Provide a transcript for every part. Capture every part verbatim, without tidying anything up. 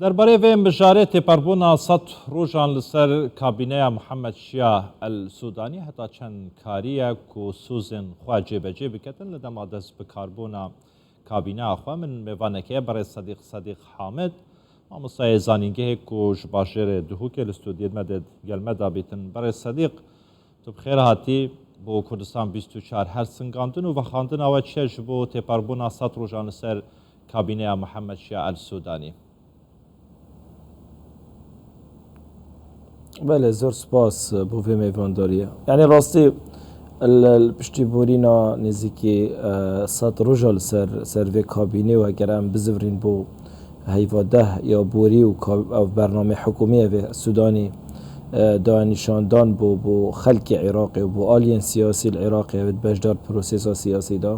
Derbarê vê mijarê têperbûna sed rojan li ser kabîneya Mihemed Şiya El Sûdanî heta çend karî ye ku sozên xwe cêbecê biketin, li dema dest bi karbûna kabîneya xwe min mêvanekê ye, berêz Sedîq, Sedîq Hamid, mamostayê zanîngehê ku ji bajêrê Duhokê li stûdiyê me de gel me dabîtin. Berêz Sedîq, tu bi xêr hatî bo Kurdistan bîst û çar. Hersingandin û vexandina we çi ye ji bo têperbûna sed rojan li ser kabîneya Mihemed Şiya El Sûdanî? Belê, zor spas bo vê mêvandariyê. Yanî rastî li, li piştî borîna nêzîkî, e, sed roja li ser, ser vê kabînê û eger em bizivirîn bo heyva deh ya borî û ka-, ev bernamê hikûmî ya vê Sûdanî, e, daya nîşandan bo, bo xelkê Iraqê û bo aliyên siyasî li Iraqê ev beşdar prosesa siyasî da.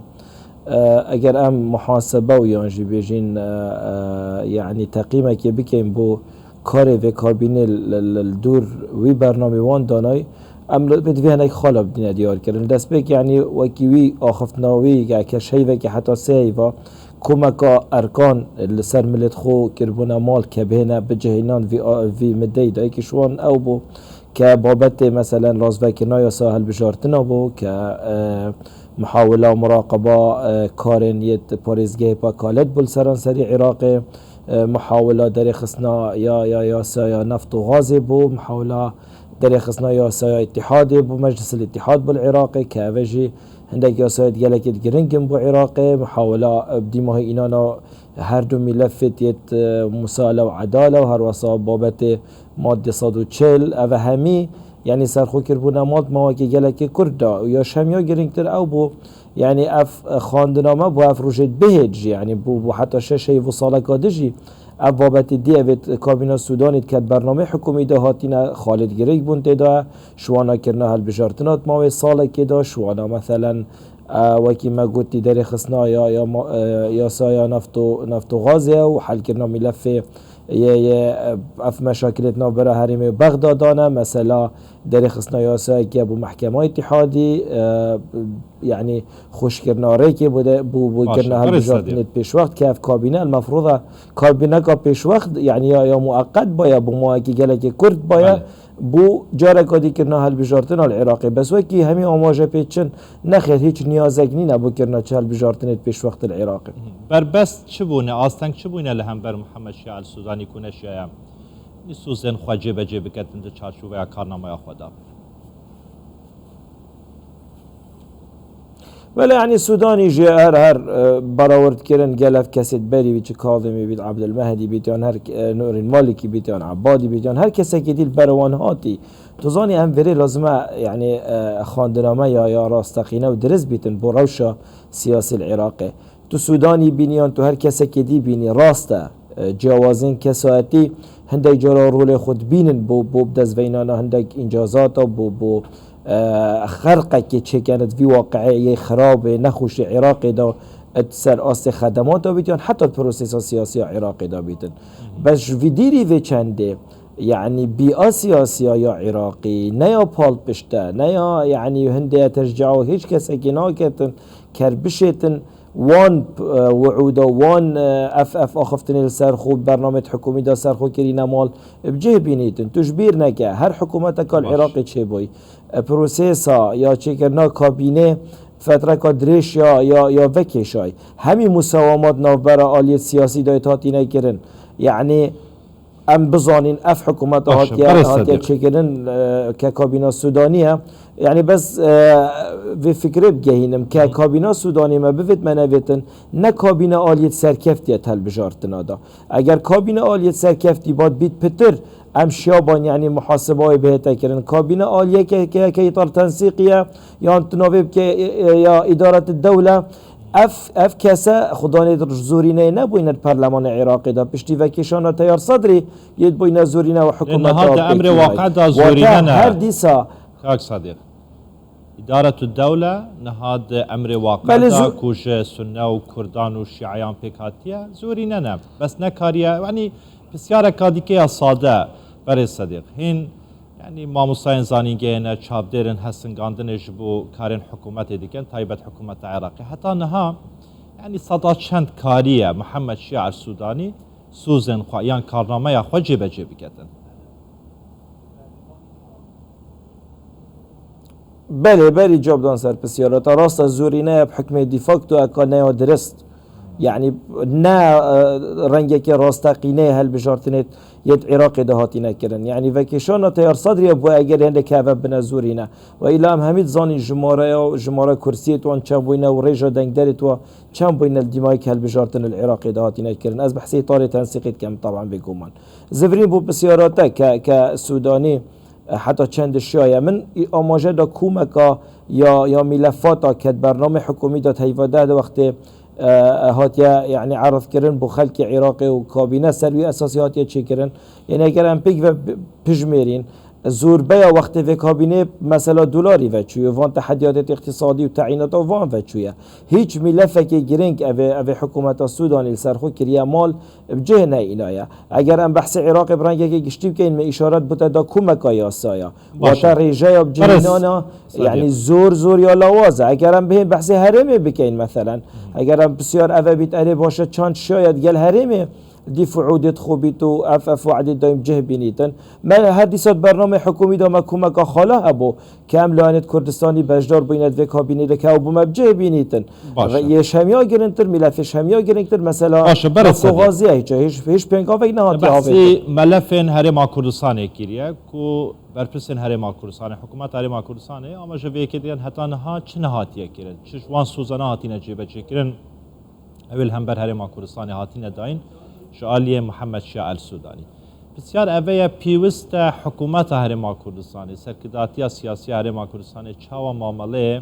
E, eger em muhasebe û yan jî bêjin, e, e, yanî teqîmekê bikeyin bo karê vê kabînê li, li, li dûr wî bernamê wan danay, em li, bi divê hinek xala bidîne diyar kirin. Li destpêk, yanî wekî wî axiftina wî, ya ke ji heyvekê heta sê heyva, komeka erkan li ser milêt xwe kiribûne mal ke bihêne bicihînan vî a-, vî mideyî dayikî ji wan ew bû ke babetê, meselen, razvekirina yasa hilbijartina bû ke, e, muhawila muraqeba, e, karên yê parêzgehê Pakalet bû li seranserî Iraqê, e, muhawila derêxistina ya, ya yasaya neft û gazê bû, muhawila derêxistina yasaya Îtîhadê bû, Meclisil Îtîhad bû li Iraqê, ke ev jî hindek yasayêt gelekêt giring in bo Iraqê, muhawila, e, dîmahî înana her du mîlefêt yêt, e, musala û edala û her wesa babetê madde sed û çil, ev hemî, yanî serxwe kiribûne mal di mawekê gelekê kurt de û ya şem ya girîngtir ew bû, yanî ev, e, xwendina me bo ev rojêt bihêt jî, yanî bû, bû heta şeş heyv û saleka din jî ev babetê dî evêt kabîna Sûdanê diket bernameyê hikûmî de hatîne xalêt girêk bûn tê de, şiwana kirina hilbijartina di mawê salekê de, şiwana meselen, e, wekî me gotî derêxistina ya, ya ma-, e, yasaya neft û, neft û gazê û helkirina mîlefê yê, yê, e, ev meşakilêt navbera herêmê û Bexda dane, mesela derêxistina yasayeke bo mehkema Îtîhadî, e, yanî xweşkirina rêkê bo de, bo, bo Baş e, kirina berê hilbijartinê Sedîq. Pêşwext ke ev kabîne el mefrûz e, kabîneka pêşwext, yanî ya, ya mueqet baya, bo mawekî gelekê kurt baya, Belê. Bo careka dî kirina hilbijartina li Iraqê. Bes wekî hemî amaje pê çin, nexêr hîç niyazek nîne bo kirina çi hilbijartinê pêşwext li Iraqê. Berbest çi bûne, asteng çi bûne li hember Mihemed Şiya El Sûdanî ku neşiyaye nî sozên xwe cêbecê biketin di çarçoveya karnameya xwe de? Belê, yanî Sûdanî jî her, her, e, berawird kirin, gel ev kesêt berî wî, çi Kazimî bît, Abdulmehedî bît, yan her, e, Nûrîn Malîkî bît, yan Ebadî bît, yan her kesekî dî li ber wan hatî. Tu zanî em vêrê lazim e, yanî, e, xwendina me ya, ya rasteqîne û dirist bîtin bo rewşa siyasî li Iraqê. Tu Sûdanî bînî yan tu her kesekê dî bînî, rast e, e, ciyawazên kesayetî hindek cara rolê xwe dibînin bo, bo bidestveynana hindek încazata, bo, bo, e, xerqekê çêkenit vî waqieyê xirabê, nexweşê Iraqê de, et ser astê xedemata bît yan heta prosesa siyasî ya Iraqê de bîtin. Bes ji vî dîrî vê çendê, yanî bîa siyasiya ya Iraqî, ne ya palpişt e, ne ya, yanî hindê teşcia û hîç kesekî naketin, ker bişêtin, wan, e, wiûda, wan, e, ev, ev axiftinê li ser xwe, bernameyêt hikûmî de ser xwe kirîne mal, bi cih bînîtin. Tu ji bîr neke, her hikûmeteka li Baş. Iraqê çêbûyî, e, prosesa ya çêkirina kabînê fetreka dirêj ya, ya, ya vekêşayî. Hemî musewamat navbera aliyê siyasî de hatîne kirin. Yanî, em bizanîn ev hikûmeta Baş e, hatiye, berê hatiye Sedîq. Çêkirin, e, ke kabîna Sûdanî ye. Yanî bes, e, vê fikrê bigehînim ke Hı. Kabîna Sûdanî me bivêt me nevêtin, ne kabîna aliyê serkeftî ye di hilbijartina de. Eger kabîna aliyê serkeftî bad bît pitir, em şiyaban, yanî muhaseba wê bihête kirin. Kabîna aliyeke ke, ke îtar tensîqî ye, yan tu navê bike, e, e, ya îdaret dewle, Ev, ev kese xudanê di zorîneyê nebûyne di perlemanê Iraqê de. Piştî vekêşana Teyar Sedrî yê dibûyne zorîne û Lê hikûmeta niha di emrê pêkî waqe de wate zorîne ne. Her dîsa Kak Sadiq. Îdaretu dewle niha di emrê waqe Belê de zu- ku ji Sunne û Kurdan û Şiayan pêk hatiye, zorîne ne. Bes nekariye, yanî pisyareka dîke ya sade, berê Sediq. Hîn Yanî mamostayên zanîngehê ne, çavdêr in, hesingandinê ji bo karên hikûmetê dikin, taybet hikûmeta Iraqê. Heta niha, yanî seda çend karî ye Mihemed Şiya El Sûdanî sozên xwe yan karnameya xwe cêbecê biketin. Belê, berî cewab dan ser pisyara te. Rast e, zorîne ye bi hikmê de facto eka ne ya dirist. Yanî ne e, rengekê rasteqînê ye hilbijartinê yê di Iraqê de hatîne kirin. Yanî vekêşana Teyar Sadrî ye bû eger hindek heve bine zorîne. Ve îla em hemî dizanîn jimareya, jimare kursiyê wan çend bûyne û rêja dengderê wan çend bûyne li dîmayî ke hilbijartin li Iraqê de hatîne kirin. Ez behsê îtarê tensîqê dikim, taban bêguman. Zivirîn bû pisyara te ke, ke Sûdanî e, heta çend şiyaye. Min î amaje da komeka ya, ya mîlefata ke di bernamê hikûmî de heyva deh de wextê e, e, hatiye, yanî erdkirin bo xelkê Iraqê û kabîne ser wî esasî hatiye çêkirin. Yanî eger em pêk ve bi-, bijmêrîn, zorbeya wextê vê kabînê mesela dolarî veçûye, van tehediyatê îqtîsadî û teyînata van veçûye. Hîç mîlefekê girîng evê, evê hikûmeta Sûdanê li ser xwe kiriye mal bi cih neyînaye. Eger em behsê Iraqê bi rengekê giştî bikeyn, me îşaret bûte da komeka yasaya. Baş e. Wate rêjeya bi cih Berez nînana, Sadî. Yanî zor zor ya lawaz e. Eger em bihên behsê herêmê bikeyn meselen, eger em pisyar eve bît, erê baş e, çend şaya digel herêmê dîf û udê dixwe bît û ev, ev we'dê dayîm cih bînîtin. Me her dîsa di bernamê hikûmî de me komeka xala hebû. Ke em layenê di Kurdistanî beşdar bûyne di vê kabînê de ke ew bi me bi cih bînîtin. Baş e. Re-, yê şemiya giringtir, mîlefê şemiya giringtir, mesela Baş e, berê Sedî. Gaziye hiç, hiç, hiç pêngavek nehatiye Behsî avêtin. Melefên Herêma Kurdistanê kiriye ku berpirsên Herêma Kurdistanê, hikûmeta Herêma Kurdistanê, ama ji vê yekê diyan heta niha çi nehatiye kirin? Çi ji wan sozana hatine cêbecêkirin? Ew ê li hember Herêma Kurdistanê hatine dayîn ji aliyê Mihemed Şiya El Sûdanî. Pisyar eve ye, pêwist e hikûmeta Herêma Kurdistanê, serkirdatiya siyasî ya Herêma Kurdistanê çawa mameleyê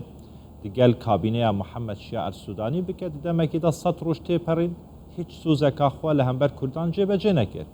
digel kabîneya Mihemed Şiya El Sûdanî bike? Di demekê de sed roj têperîn, hîç sozeka xwe li hember Kurdan cêbecê nekir.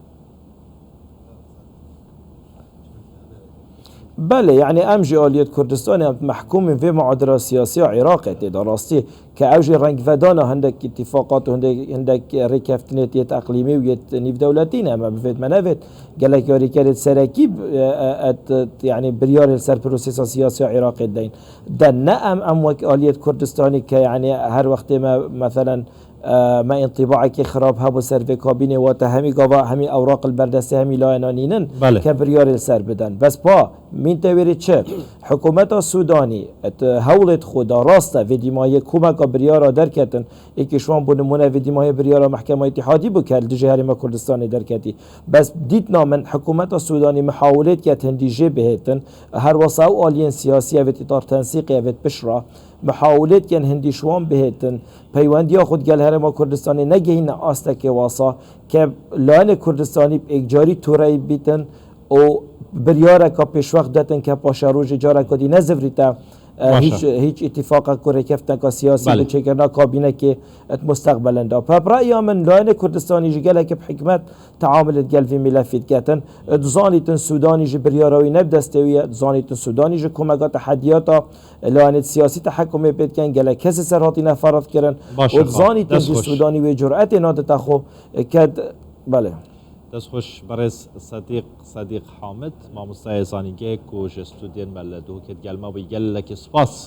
Belê, yanî em jî aliyê Kurdistanê em mehkûmên vê muadila siyasî ya Iraqê tê de rastî ke ew jî rengvedana hindek îtîfaqat û hindek, hindek rêkeftinê yêt eqlîmî û yêt nîvdewletî ne, me bivêt me nevêt. Gelek yarîkerêt serekî, e, e, et, et, yanî biryarê li ser prosesa siyasî ya Iraqê deyn. De ne em, em wek aliyê Kurdistanî ke yanî her wextê me, meselen, e, me întîbaekî xirab hebû ser vê kabînê, wate hemî gava, hemî ewraq li ber destê hemî layena nînin Belê. Ke biryarê li ser bidin. Bes pa, mîn te wêrê çi? Hikûmeta Sûdanî, et, hewlêt xwe da, rast e, vê dîmayê komeka biryara derketin, êkî ji wan bo nimûne vê dîmayê biryara Mehkema Îtîhadî bû ke li dijî Herêma Kurdistanê derketî. Bes dîtina min, hikûmeta Sûdanî mihawilêt ke hindî jê bihêtin, her wesa ew aliyên siyasî evêt îtar tensîqê evêt pişt re, mihawilêt ken hindî ji wan bihêtin, peywendiya xwe digel Herêma Kurdistanê negihîne astekê wasa ke layenê Kurdistanî bi êkcarî toreyî bîtin û biryareka pêşwext detin ke paşerojê careka dî nezivirîte, e, Baş e. hîç, hîç îtîfaqek û rêkeftineka siyasî Belê. Bi çêkirina kabînekê di mustaqbelin de. Pe bi reya min layenê Kurdistanî jî gelekî bi hikmet teamulê digel vî mîlefî diketin. Dizanîtin Sûdanî jî biryara wî ne bi destê wî ye. Dizanîtin Sûdanî jî komeka tehediyata layenê siyasî tehekûmê pê dikin. Gelek kesê ser hatîne ferz kirin. Baş e, û dizanîtin Dest jî xweş. Sûdanî wê curetê nadite xwe ke d-, belê. Dest xweş berêz Sedîq, Sedîq Hamid, mamostayê zanîngehê ku ji stûdiyên me li Duhokê digel me bû. Gelekî spas